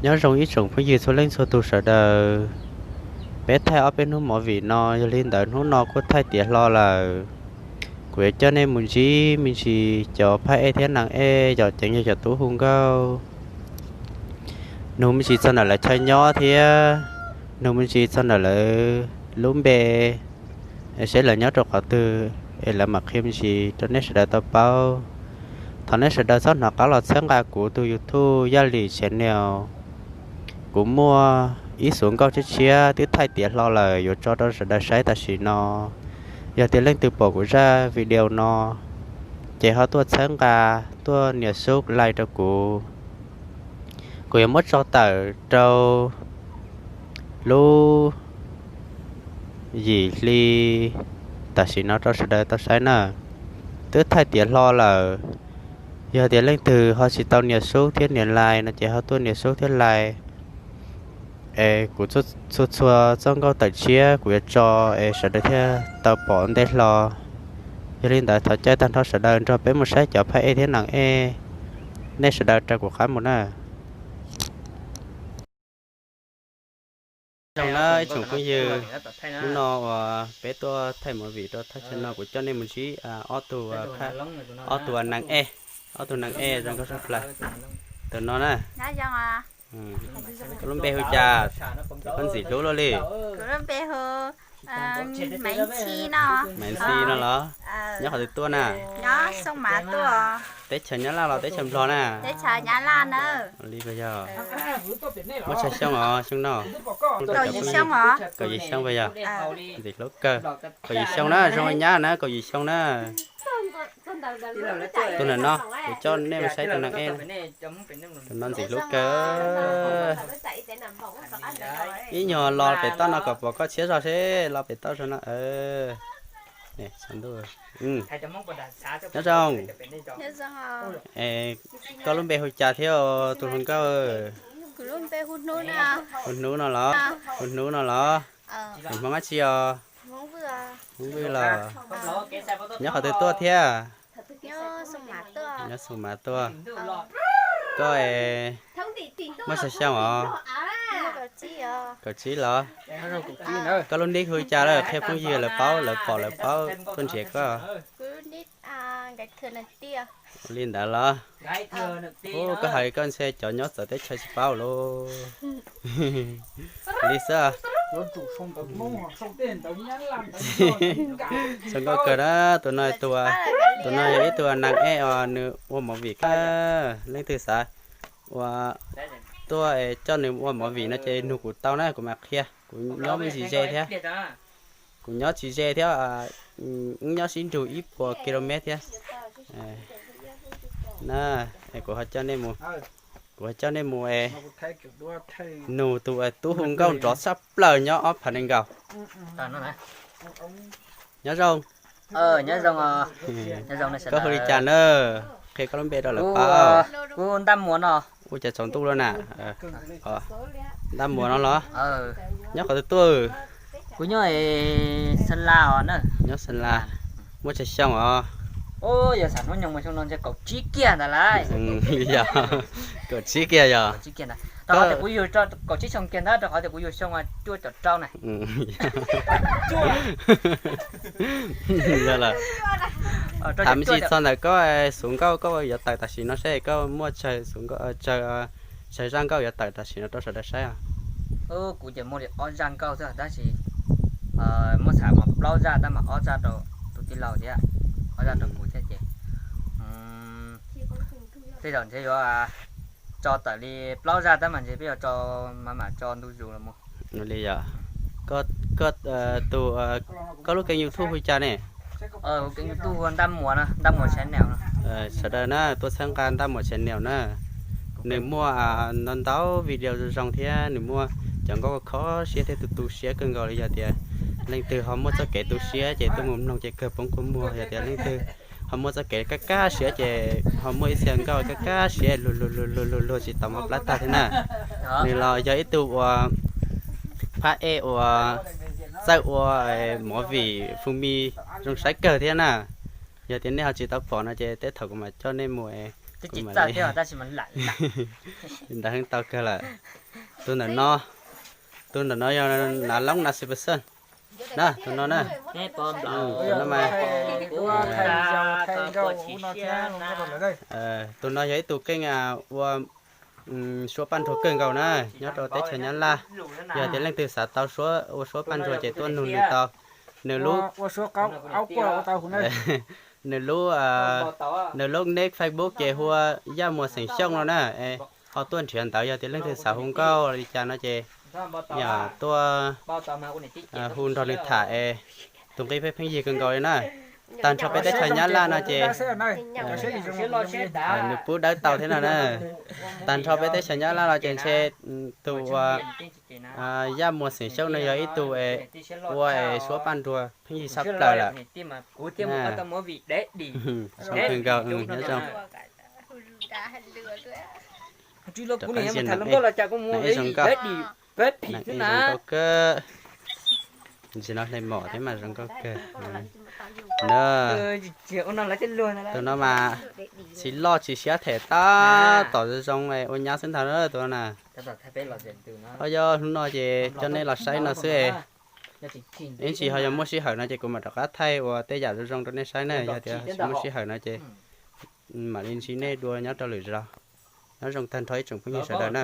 Nyob zoo ib tsoom phooj ywg txhua leej txhua tus sawv daws. Peb thaij ob peb hnub movie no, yog li ntawd hnub no kuj thaij tiav hlo lawm. Kuv yuav coj nej mus ntsib me ntsis cov phab ej thiab nas ej, cov ceev yog cov tub hu nkauj. Nug me ntsis txog ntawm lawv chaw nyob thiab nug me ntsis txog ntawm lawv lub npe, seb lawv nyob rau qhov twg, es lawv mam qhia me ntsis rau nej sawv daws tau paub. Thov nej sawv daws txhob hnov qab los txhawb nqa kuv tus YouTube Yaj Lim Channel. Kuv muaj ib xuv nkauj tshiab tshiab twb thaij tiav hlo lawm yuav tso rau sawv daws saib tam sim no. Yog tias leej twg pom kuv zaj video no, ces ho tuaj txhawb nqa, tuaj nias sub like rau kuv. Kuv yuav muab tso tawm rau lub yim hli tam sim no rau sawv daws tau saib na. Twb thaij tiav hlo lawm. Yog tias leej twg ho tsis tau nias sub thiab nias like no ces ho tuaj nias sub thiab like. Es kuv txhua txhua txoj nkauj tawm tshiab kuv yuav tso es sawv daws thiaj tau pom ntej hlo. Yog li ntawd thov caw tag nrho sawv daws nrog peb mus saib cov phab ej thiab nas ej. Nej sawv daws raws kuv qab mus na. Zoo na ib tsoom phooj ywg, hnub no uas peb tuaj thaij movie rau thaj chaw no kuv coj nej mus ntsib ob tug, ob tug nas ej, ob tug nas ej zoo nkauj tshaj plaws. Tus no na, koj lub npe hu cas, koj ntxim hlub luaj li? Maiv Ntxhi no los? Nyob qhov twg tuaj na? Teb chaws Nyab Laj los teb chaws Nplog na? Li puas yog? Muaj tsawg xyoo os xyoo no? Kaum yim xyoo puas yog? Ntxim hlub kawg. Kaum yim xyoo na, zoo li nyab na, kaum yim xyoo na. Tus ntawm no kuv coj nej mus saib tus nas ej, tus no ntxim hlub kawg. Ib nyuag los pem toj no kom pom koj tshiab zog seb, los pem toj zog no. Nyob zoo. Koj lub npe hu cas thiab tus hluas nkauj? Hu Hnub no los? Hu Hnub no los? Hmoob dab tsi os? Hmoob Vwj los? Nyob qhov twg tuaj thiab? Nyob Xoo Mav tuaj. Koj es muaj tsawg xyoo os? Kaum tsib los? Koj lub nick hu li cas lawm, qhia phooj ywg lawv paub, lawv pom lawv paub tuaj nrhiav koj. Ua li ntawd los? Ub, koj hais koj ntshe cov nyob txawv teb chaws tsis paub lauj. Li xwb. Zoo nkauj kawg na, tus no, tus no yog ib tug nas ej os, nws ua movie kawg. Leej twg xav ua, tuaj coj nws ua movie no ces nug kuv tau na, kuv mam qhia. Kuv nyob tsis ze thiab. Kuv nyob tsis ze thiab, wb nyob sib nrug ib puas kilomev thiab. Na, kuv ho coj nej mus, kuv ho coj nej mus nug tus tub hu nkauj nrov tshaj plaws nyob ob phav nees nkaum. Nyob zoo. Koj hu li cas na? Qhia koj lub npe rau lawv paub. Ua cas tsaus ntuj lawm na. Ntaj Muas no los? Nyob qhov twg tuaj? Kuv nyob Xeev Las os na. Nyob Xeev Las. Muaj tsawg xyoo os? Yog xav hnub nyoog mas xyoo no ntshe kaum tsib kiag ntawd lauj. Yog, kaum tsib kiag yog. Rau qhov tias kuv yug kaum tsib xyoo kiag ntawd, rau qhov tias kuv yug xyoo cuaj caum rau na. Yog lawm. Tham me ntsis txog ntawm koj xuv nkauj koj yuav tawm tam sim no seb koj muaj tsawg xuv nkauj, tsawg, tsawg zaj nkauj yuav tawm tam sim no rau sawv daws saib os. Kuv ces muaj li ob zaj nkauj xwb tab sis muab xav mas plaub zaj tab mas ob zaj rau tus tij laug thiab, ob zaj rau kuv thiab ces tej zaum ntshe yuav tso tawm li plaub zaj tab mas ntshe peb yuav tso, mam mam tso ntu zus los mus. Li yog. Koj, tus, koj lub keeb YouTube hu cas ne? Kuv keeb YouTube hu Ntaj Muas no, Ntaj Muas Channel no. Sawv daws na tuaj txhawb nqa Ntaj Muas Channel na. Nws muaj ntau ntau video zoo zoo thiab nws muaj cov nkauj kho siab thiab tu tu siab kawg nkaus li. Yog tias leej twg ho muaj txoj kev tu siab ces tuaj mus mloog ces kawg poob kua muag. Yog tias leej twg ho muaj txoj kev kaj kaj siab ces ho muaj ib txhia nkauj kaj kaj siab luag luag luag luag luag tsis tau mob plab tag thiab na. Nws los yog ib tug uas phab ej uas txawj ua movie fumi zoo saib kawg thiab na. Yog tias nej ho tsis tau pom no ces tej thaum kuv mam coj nej mus es Ntawd heev tau kawg lawm. Tus ntawm no, tus ntawm no yog Nav Loob Nav Xi Pes Xeej na, tus no na. Tus no mas, tus no yog ib tug keej ua suab paj nruag kawg nkaus na, nyob rau teb chaws Nyab Laj. Yog tias leej twg xav tau suab, ua suab paj nruag ces tuaj nug nws tau. Nws lub, nws lub, nws lub nick Facebook ces hu ua Yaj Muas xeem Xyooj no na. Ho tuaj nrhiav ntawv, yog tias leej twg xav hu nkauj li cas no ces yog tuaj hu nrog nws tham es tus nqi pheej pheej yig kawg nkaus li na. Tag nrho peb teb chaws Nyab Laj no ces nws pub dawb tau thiab no na. Tag nrho peb teb chaws Nyab Laj no ces ntshe tus uas Yaj Muas xeem Xyooj no yog ib tug es ua es suab paj nruag pheej yig tshaj plaws lawm. Zoo kawg nkaus, nyob zoo. Rov qab ntsia na, zoo nkauj, zoo nkauj kawg. Ntsia no hle mom thiab mas zoo nkauj kawg. Na, tus no mas tsis loj tsis siab, them tab tom zoo zoo ua nyab xwb ntag na tus no na. Ho yog hnub no ces coj nej los saib no xwb. Ib ntsis ho yog muaj sij hawm no ces kuv mam rov qab thaij ua tej yam zoo zoo rau nej saib na. Yog tias tsis muaj sij hawm no ces mam li ntsib nej dua nyob rau lwm zaus. Nyob zoo tag nrho ib tsoom phooj ywg sawv daws na.